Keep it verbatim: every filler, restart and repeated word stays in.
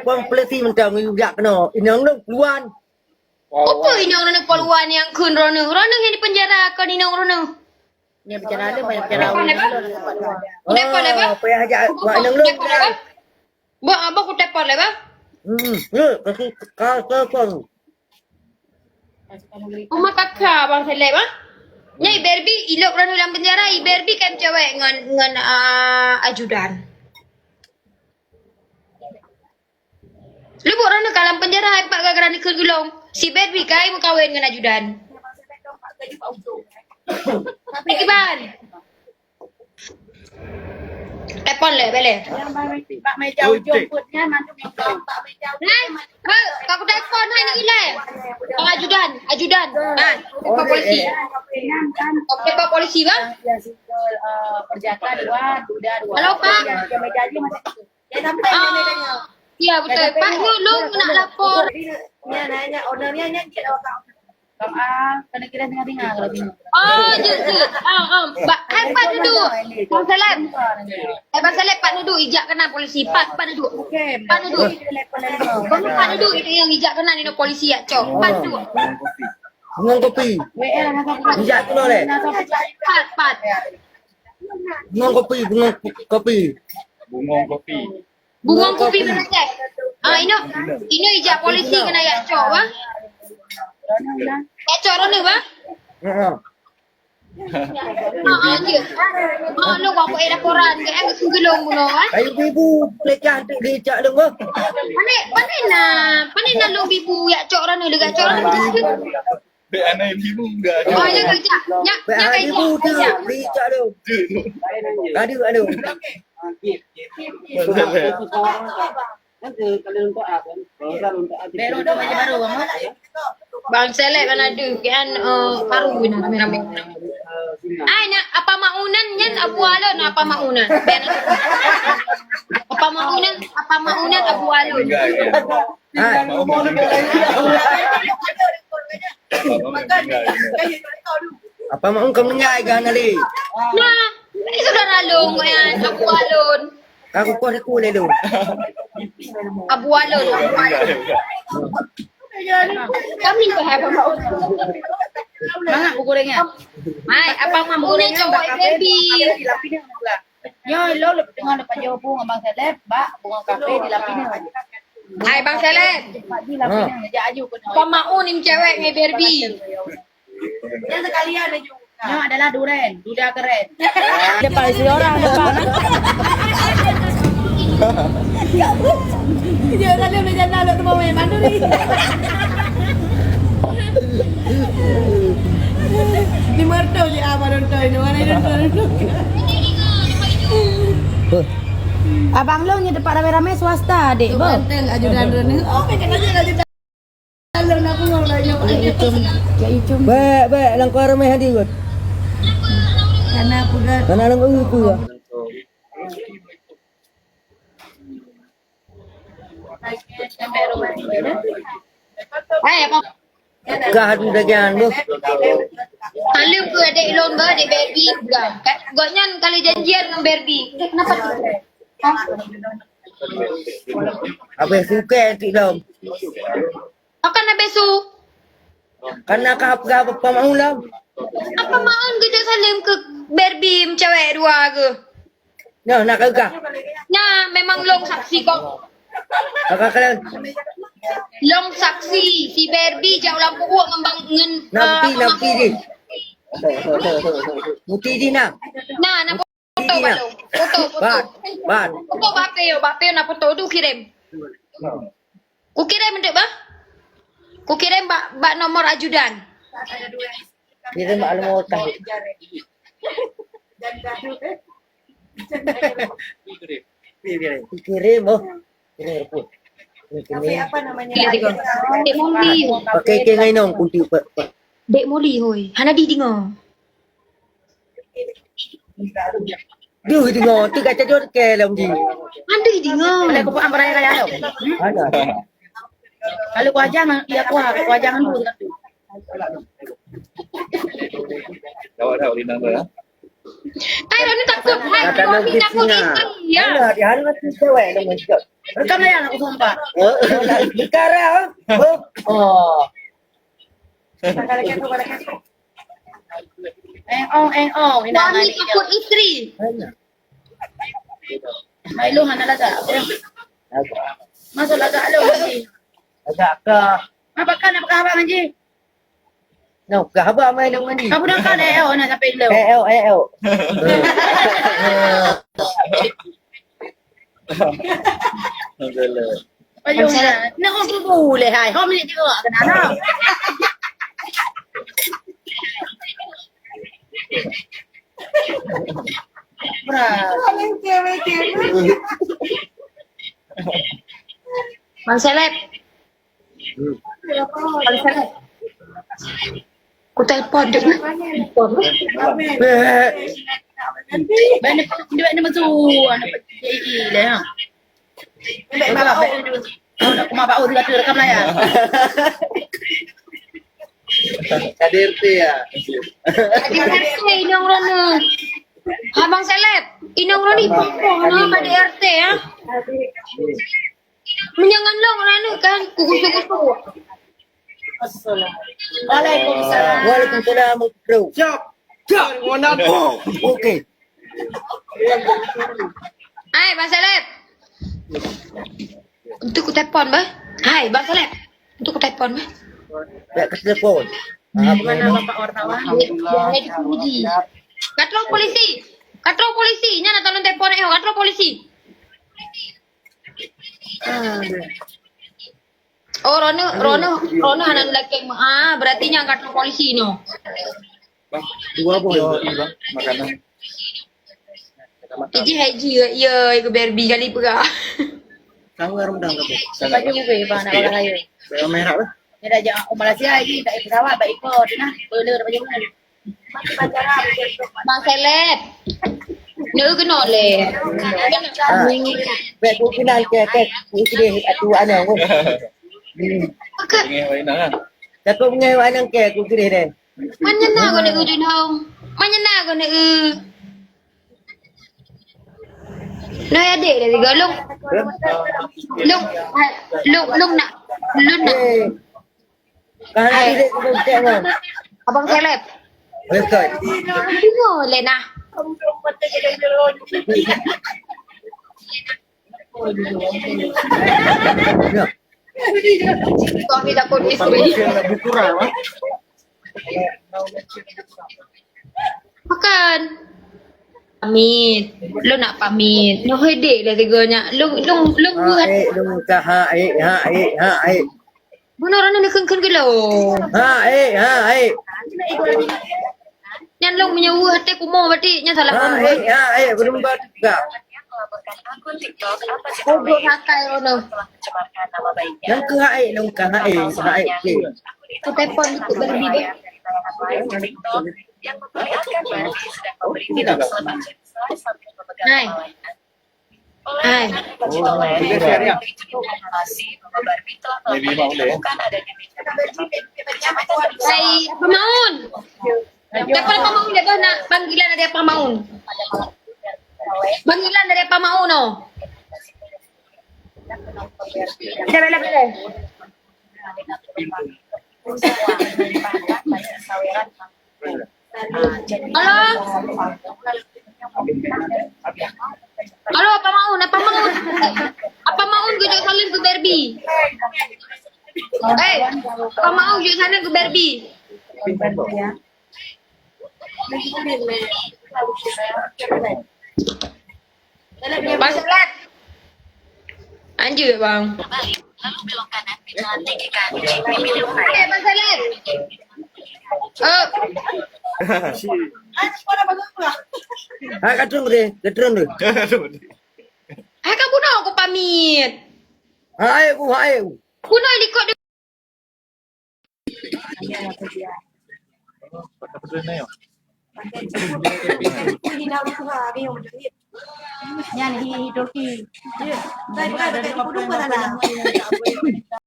Pom polisi mantong jak keunoe. Inong lôn keuluan. Apa inong droeneuh keuluan nyang kheun droeneuh? Droeneuh nyang di penjara kon inong droeneuh. Nyang bicara ada banyak bicara. Udah pon apa? Apa yang hajat buat inong lôn? Bah, abah ku telepon lah, bah. Hmm, ya, kasih kau telepon. Uma kakak Abang Seleb, ah. Nyai Barbie, ilok droeneuh dalam penjara, i Barbie kan cewek ngon, ngon, ah, ajudan. Lubuk droeneuh ka lam penjara, empat gara-gara neukheun geulong. Si Barbie kai meukawen ngon ajudan. Iban. Telepon lé, boleh. Bak meja ujong put nyan mandum ikau. Bak meja ujong. Hai, ka ku telepon hai ni ilai. Oh, ajudan, ajudan. Ha, telepon polisi. Telepon polisi bah. Ya, single, eh, perjaka dua, duda dua. Halo, Pak. Ya, meja aja masih. Ah, ya, betul. Pak, ni lôn nak lapor. Nyan, nyan, owner nyan, nyan cit awak kau. Kau, ah, kena kira tengah-tengah kalau tengok. Oh, jeuet, jeuet. Ah, ah. Ba-, hai, Pak duduk. Bang Saleh. Eh, Bang Saleh, Pak duduk. Ijak kena polisi. Pak, Pak duduk. Pak duduk. Bang, Pak duduk. Itu yang ijak kena ni polisi, ya, cok. Pak duduk. Bungong kopi. Ijak kena leh. Pat, pat. Bungong kopi, bungong kopi. Bungong kopi. Bungong kopi melecet. Ah, ino, ino ijak polisi kena yak cok, bah. Yak cok rona, bah. Heeh. Ah, ah, je. Ah, lo, aku eh laporan ke, eh, ke Sunggelong bunoe, eh. Ayo, ibu, pelecah untuk dijak dong, bah. Panik, panik na, panik na lo ibu yak cok rona, lega cok rona. Bek aneuk ibu enggak. Oh, ya, kejap. Nyak, nyak, kejap. Bek ibu tu, dijak tu. Kadu, adu. Bek rudung aja baru, Bang. Bang Seleb kan ada, kan, eh, baru ni, ramai-ramai. Ai, nyak, apa maunan nyan Abu Alon, apa maunan? Apa maunan, apa maunan Abu Alon? Hai. Apa mau kau mengai gak nali? Nah, ini saudara Long, ya, Abu Alon. Aku kau aku lelu. Abu Alon, Abu Alon. Kami ke apa mau? Mana bu gorengnya? Hai, apa mau gorengnya? Baby. Nyoe lôn leupah teungoh leupah jaweueb ngon Bang Seleb, bak bunga kafe di Lapineuh. Hai Bang Seleb. Pagi Lapineuh, jak aju keunoe. Pamaun ni cewek ngai Barbie. Nyoe adalah duren, duda keren. Depan isi orang depan. Dia tadi udah jalan lok tu bawa mandu ni. Lima ratus je apa nonton ini, mana nonton. Abang Long nyoe teumpat ramé-ramé swasta, dek, boh. Ganteng ajudan Roni. Oh, kacang ajudan. Long nak bengong lah, nyoe. Ya, icum, ya, icum. Baik, baik, langkau ramai hadir kot. Karena pegat. Karena langkau itu. Hai, apa? Gah adu dagang tu. Saleuem keu adék lôn bah, adék Barbie gah. Gobnyan ka lheueh janjian ngon Barbie. Eh, kenapa tu? Hah? Habéh suka tik dong. Akan habéh su. Karena ka peugah apa mau lom. Apa mau geujak saleuem keu Barbie meucewek dua geuh? Nyoe, nak keu gah. Nyan memang lôn saksi kok. Kakak kalian. Lôn saksi si Barbie jak u Lampôh Buet ngon bang ngon, nak bukti, eh, nak bukti di. Bukti di nak. Nah, nak foto balong. Foto, foto. Ban, ban. Foto bak P O, bak P O nak foto tu kirim. Ku kirim enteuk bah. Ku kirim bak, bak nomor ajudan. Kirim bak nomor tah. Kirim, oh. Kirim, kirim. Iya, tiga. Dek Moli. Pakai ke ngai nong kunti pe, pe. Dek Moli, hoi. Hana di dengar. Duh, dengar. Tu kata dia ke dalam di. Hana di dengar. Boleh kupak berai raya tu. Ada. Kalau kuajar, iya kuah, kuajar dulu. Jawab dah, Lina, ya. Hai, Roni takut. Hai, Roni takut istri, ya. Alah, di hari nanti cewek dia mencet. Rekam layar aku sumpah. Sekarang. Oh. Eh, oh, eh, oh. Suami takut istri. Mai lôn hana lagak. Masuk lagak lôn, Haji. Lagak kah? Apa kan, apa kah abang, Haji? No, kah abang mai lôn, Haji? Kamu dah kan, eh, oh, nak sampai lôn. Eh, oh, eh, oh. Alhamdulillah. Payung dah. Nak urus tubuh leh, hai. Hom ni tengok kena tau. Berat. Bang Seleb. Bang Seleb. Ku telepon dek ni. Telepon. Bani duit ni mesu, anak P T I leh, ha. Bek bau. Aku mak bau juga tu rekam layar. K D R T ya. K D R T inong Roni. Abang Seleb, inong Roni poh-poh na K D R T ya. Meunyo ngon lôn na kan, ku kusu-kusu. Assalamualaikum. Waalaikumsalam, bro. Siap. Siap. Oh, oke. Hai, Bang Seleb. Untuk ku telepon bah. Hai, Bang Seleb. Untuk ku telepon bah. Tak ke telepon. Di mana Bapak wartawan? Dia, dia, dia dipuji. Katro polisi. Katro polisi. Nyan nak tolong telepon eh. Katro polisi. Oh, Rona, Rona, Rona hana lakée. Ah, berarti nyang katro polisi nyoe. Bang, dua boh yo, bang, makanan. Iji hai ji, ya, ya, ke Barbie kali peugah. Tahu harum dah, bang. Baju gue, bang, nak pakai saya. Baju merah lah. Ni dah jak, oh, Malaysia lagi, tak pesawat, baik ikut, nah, boleh dah baju mana. Bang Seleb. Neu keunoe lé. Ah. Bèk ku keunan kèe, kèe ku keudeh atu aneuëk weh. Hmm. Oke. Takot beungèh wak aneuëk kèe ku keudeh deh. Manyana kau nak udun hong. Manyana kau nak, eh. Noi adek dari golong. Long, long, long nak. Long nak. Eh. Ka hana dek keu cek nyan. Abang Seleb. Betul. Tengok le nah. Ya. Suami takut isteri. Bukan. Pamit. Lu nak pamit. Nyoh hede dah tiga nyak. Lu, lu, lu buat. Hai, lu ka hai, hai, hai, hai. Bunoe droeneuh neukheun-kheun geulong. Ha, eh, ha, eh. Nyan lôn meunyoe weueh até kumoe berarti nyan salah lôn. Ha, eh, ha, eh, belum buka. Kodok sakai droeneuh. Nyan keu ha, eh, lôn ka ha, eh, ha, eh, okey. Ku telepon dikit lebih deh. Hai. Hai. Oh, iya, iya. Jadi, Mak, boleh, ya? Hai, Apa Maun. Dapat Apa Maun, dia nak panggilan dari Apa Maun. Panggilan dari Apa Maun, oh. Boleh, boleh, boleh. Halo. Halo, Apa Maun, Apa Maun. Apa Maun geujok saleuem keu Barbie. Eh, Apa Maun geujok saleuem keu Barbie. Bang Seleb. Anjir, Bang. Oke, Bang Seleb. Oh. Hai, ka trön deh, ka trön deh. Hai, ka bunoe ku pamit. Hai, ku, hai, ku. Bunoe likot. Nyan hi, hi Toki.